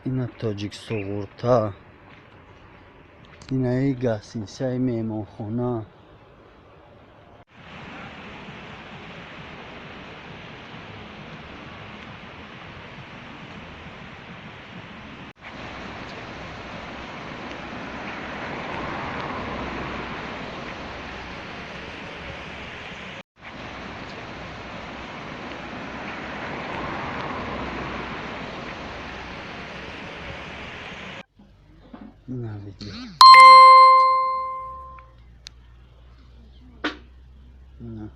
Ина Тоҷик Суғурта, инаи гостиницаи меҳмонхона. Ина видео. Ина.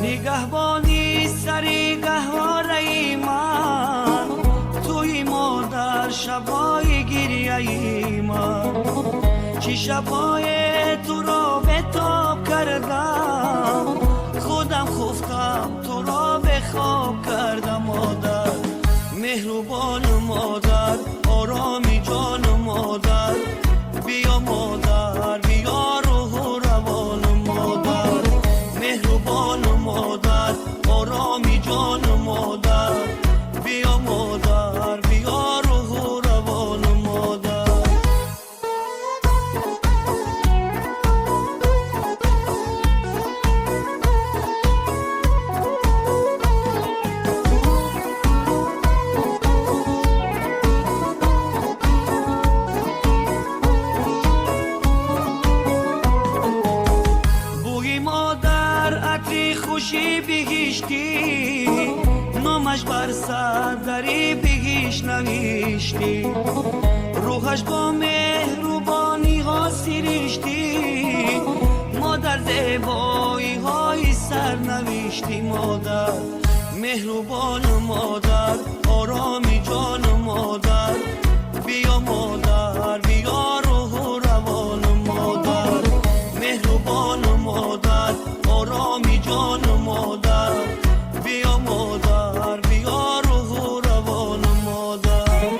Нигаҳбони сари гаҳвораи ман, туи модар, шабои гирьяи ман. Чӣ шабое туро бетоб кардам, худам хуфтам, туро бехоб кардам. Модар, меҳрубону модар, ороми ҷону модар, биё модар, биё рӯҳу равону модар, меҳрубону модар, ороми ҷону модар, биё модар, биё рӯҳу равону модар. Бӯи модар атри хуши биҳиштӣ, номаш бар сардари биҳишт навиштӣ, рӯҳаш бо меҳрубониҳо сириштӣ, модар, зебоиҳои сарнавиштӣ. Модар, меҳрубону модар, ороми ҷону модар, биё модар, биё рӯҳу равону модар, меҳрубону модар, ороми ҷону модар, биё модар, биё рӯҳу равону модар.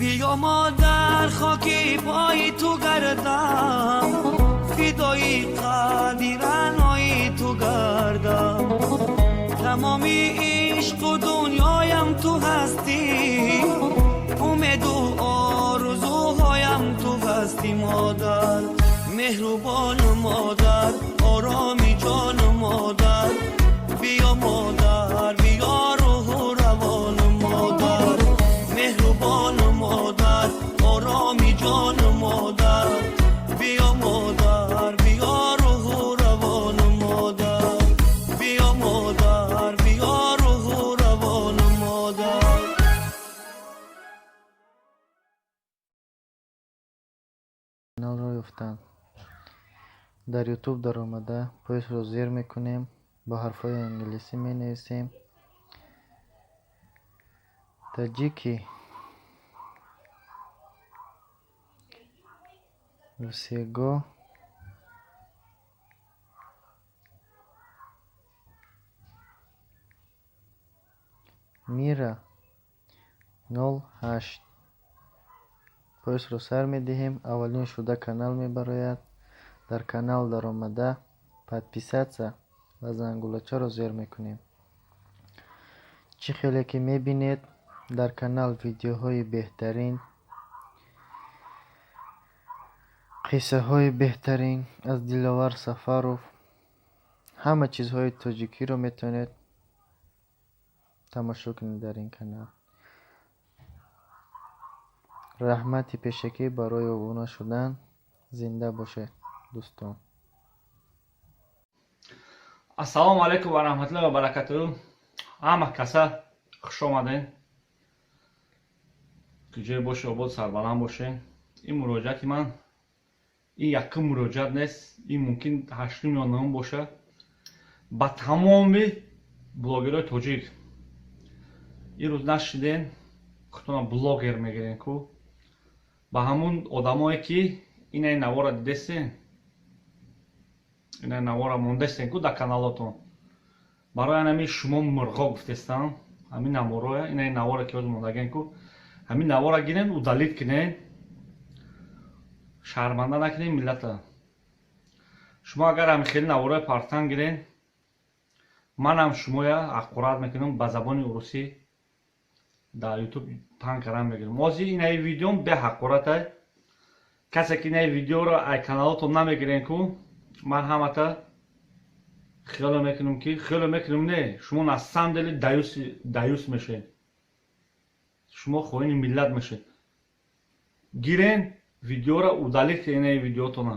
Биё модар, хоки пои ту гардам, фидои қадди раънои ту гардам. Тамоми ишқу дунёям ту ҳастӣ, умеду орзуҳоям ту ҳастӣ. Модар, меҳрубону модар, ороми ҷону модар, биё модар, биё рӯҳу равону модар, меҳрубону модар, ороми ҷону модар, биё модар, биё рӯҳу равону модар, биё модар, биё рӯҳу равону модар. Каналро ёфтанд. Дар Ютуб даромада, поискро зер мекунем, бо ҳарфҳои англисӣ менависем «Таҷики всего мира 08». Поискро сар медиҳем, аввалин шуда канал мебарояд. Дар канал даромада, подписаться ва зангулачаро зер мекунем. Чӣ хеле ки мебинед, дар канал видеоҳои беҳтарин, қиссаҳои беҳтарин аз Диловар Сафаров, ҳама чизҳои тоҷикиро метавонед тамошо кунед дар ин канал. Раҳмати пешакӣ барои обуна шудан. Зинда бошед, дӯстон. Ассалому алайкум ва раҳматуллоҳи ва баракатуҳ. Ҳама каса хуш омадем. Куҷое боше, обод, сарбаланд бошед. Ин муроҷиати ман ин якум муроҷиат нест, ин мумкин ҳаштум ё нӯҳум бошад. Ба тамоми блогерҳои тоҷик. Ин рӯз нашиден, худтона блогер мегирен ку. Ба ҳамун одамое ки инаи навора дидестен, инаи навора мондестен ку дар каналотон. Барои ҳамин шумо мурғо гуфтестам, ҳамин навороя, инаи навора ки ҳозир мондаген ку, ҳамин навора гирен, удалить кунен, шарманда накунен миллата. Шумо агар ҳамин хели наворои партан гирен, манам шумоя ҳақорат мекунам ба забони урусӣ дар ютуб паҳн кардан мегирам. Ҳозир инаи видеом беҳақоратай. Касе ки инаи видеоро ай каналотон намегирен ку, ман ҳамата хиёло мекунам ки хиёло мекунам не, шумо на самом деле даюс мешед. Шумо хоини миллат мешед. Гирен видеоро удалить кунед инаи видеотона.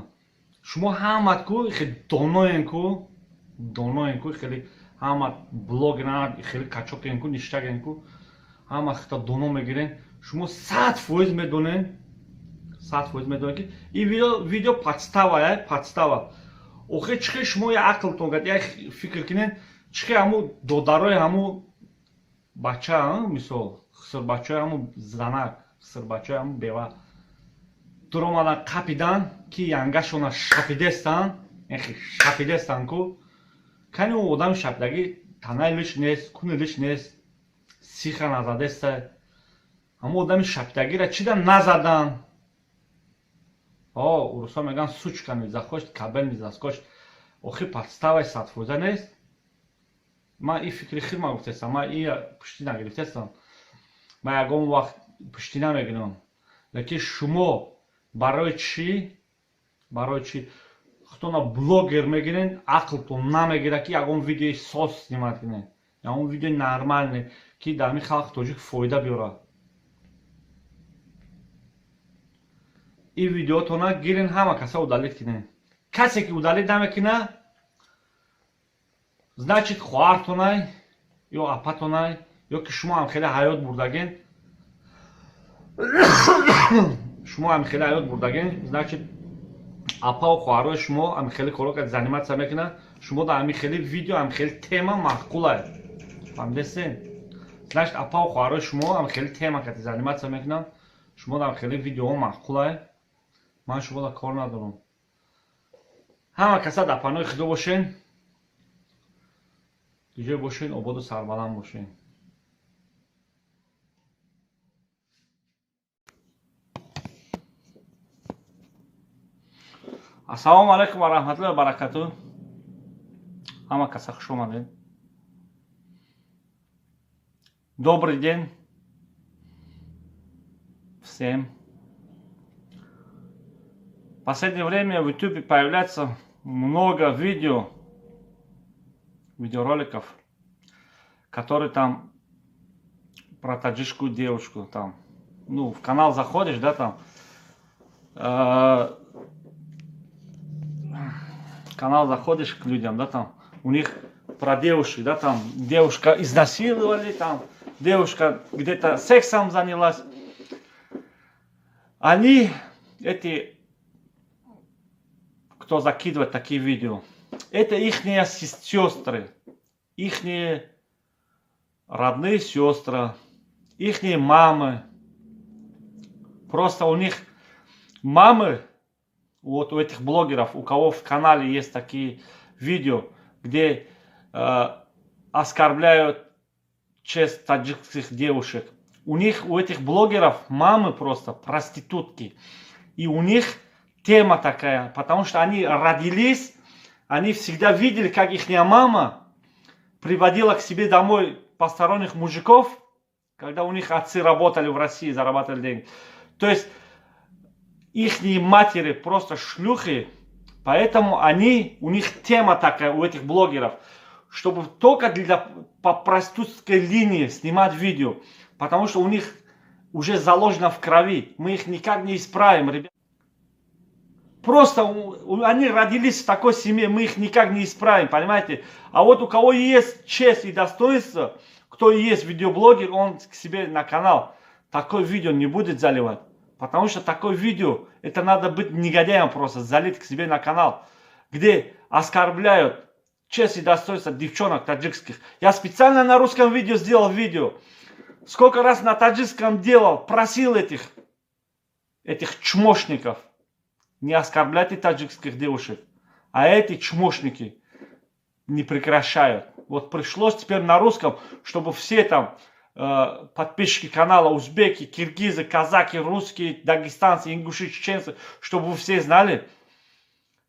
Шумо ҳамат ку хеле доноен ку, доноен ку, хеле ҳама блогеран, хеле качокен ку, ништаген ку, ҳама хита доно мегирен. Шумо 100% медонен, 100% медонен ки ин видео подстава, подстава. Охир чӣ хел шумо я ақлтон гад, я фикр кунен, чӣ хел ҳамун додарои ҳамун бача, мисол, хисрбачаи ҳамун занак, хисрбачаи ҳамун бева дуромадан қапидан ки янгашона шапидестан, шапидестан ку. Кани ӯ одами шапидагӣ танаи лиш нест, куни лиш нест, сиха назадеста. Ҳамун одами шапидагиро чида назадан? Урусҳо мегӯянд сучка не захочет, кобель не заскочит. Охир подставаи 100% нест. Ман ин фикри хидма гуфтестам, ман ин пуштӣ нагирифтестам. Ман ягон вақт пуштӣ намегирам. Лекин шумо барои чӣ? Барои чӣ худтона блогер мегирен, ақлтон намегирад ки ягон видеои соз снимать кунед, ягон видеои нормальный ки дар ҳамин халқи тоҷик фоида биёрад. Ин видеотона гирен, ҳама каса удалить кунед. Касе ки удалить намекунад, значит хоҳартонай ё апатонай, ё ки шумо ҳам хеле ҳаёт бурдаген, шумо ҳам хеле ҳаёт бурдаген, значит апаву хоҳарои шумо ҳам хеле коро кард, заниматься мекунад, шумо дар ҳамин хеле видео, ҳам хеле тема маъқулай. Фаҳмидестен? Значит апаву хоҳарои шумо ҳам хеле тема кати заниматься мекунанд, шумо дар хеле видеоҳо маъқулай. Ман шуморо кор надорам. Ҳама каса дар паноҳи Худо бошен, ҷой бошен, ободу сарбаланд бошен. Ассалому алайкум ва раҳматуллоҳи ва баракатуҳ. Ҳама каса хуш омадед. Добрый день всем. В последнее время в YouTube появляется много видеороликов, которые там про таджикскую девушку там. Ну, в канал заходишь, да, там. Канал заходишь к людям, да, там. У них про девушек, да, там. Девушка изнасиловали, там. Девушка где-то сексом занялась. Они, эти, кто закидывает такие видео, это ихние сестры, ихние родные сестры, ихние мамы. Просто у них мамы, вот у этих блогеров, у кого в канале есть такие видео, где оскорбляют честь таджикских девушек. У них, у этих блогеров мамы просто проститутки. И у них тема такая, потому что они родились, они всегда видели, как их мама приводила к себе домой посторонних мужиков, когда у них отцы работали в России, зарабатывали деньги. То есть ихние матери просто шлюхи, поэтому у них тема такая, у этих блогеров, чтобы только по проститутской линии снимать видео, потому что у Уже заложено в крови. Мы их никак не исправим, ребят. Просто они родились в такой семье, мы их никак не исправим, понимаете? А вот у кого есть честь и достоинство, кто есть видеоблогер, он к себе на канал такое видео не будет заливать. Потому что такое видео, это надо быть негодяем просто, залить к себе на канал, где оскорбляют честь и достоинство девчонок таджикских. Я специально на русском видео сделал видео. Сколько раз на таджикском делал, просил этих чмошников: не оскорбляйте таджикских девушек. А эти чмошники не прекращают. Вот пришлось теперь на русском, чтобы все там подписчики канала, узбеки, киргизы, казаки, русские, дагестанцы, ингуши, чеченцы, чтобы вы все знали,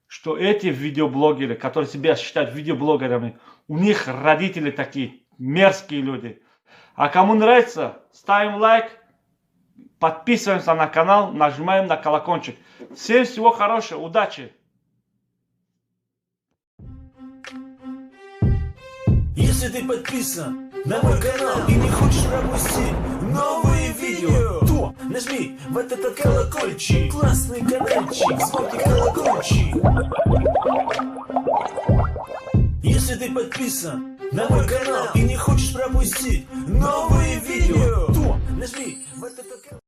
что эти видеоблогеры, которые себя считают видеоблогерами, у них родители такие мерзкие люди. А кому нравится, ставим лайк, подписываемся на канал, нажимаем на колокольчик. Всем всего хорошего, удачи! Если ты подписан на мой канал и не хочешь пропустить новые видео, то нажми вот этот колокольчик. Классный каналчик, звонкий колокольчик. Если ты подписан на мой канал и не хочешь пропустить новые видео, то нажми вот этот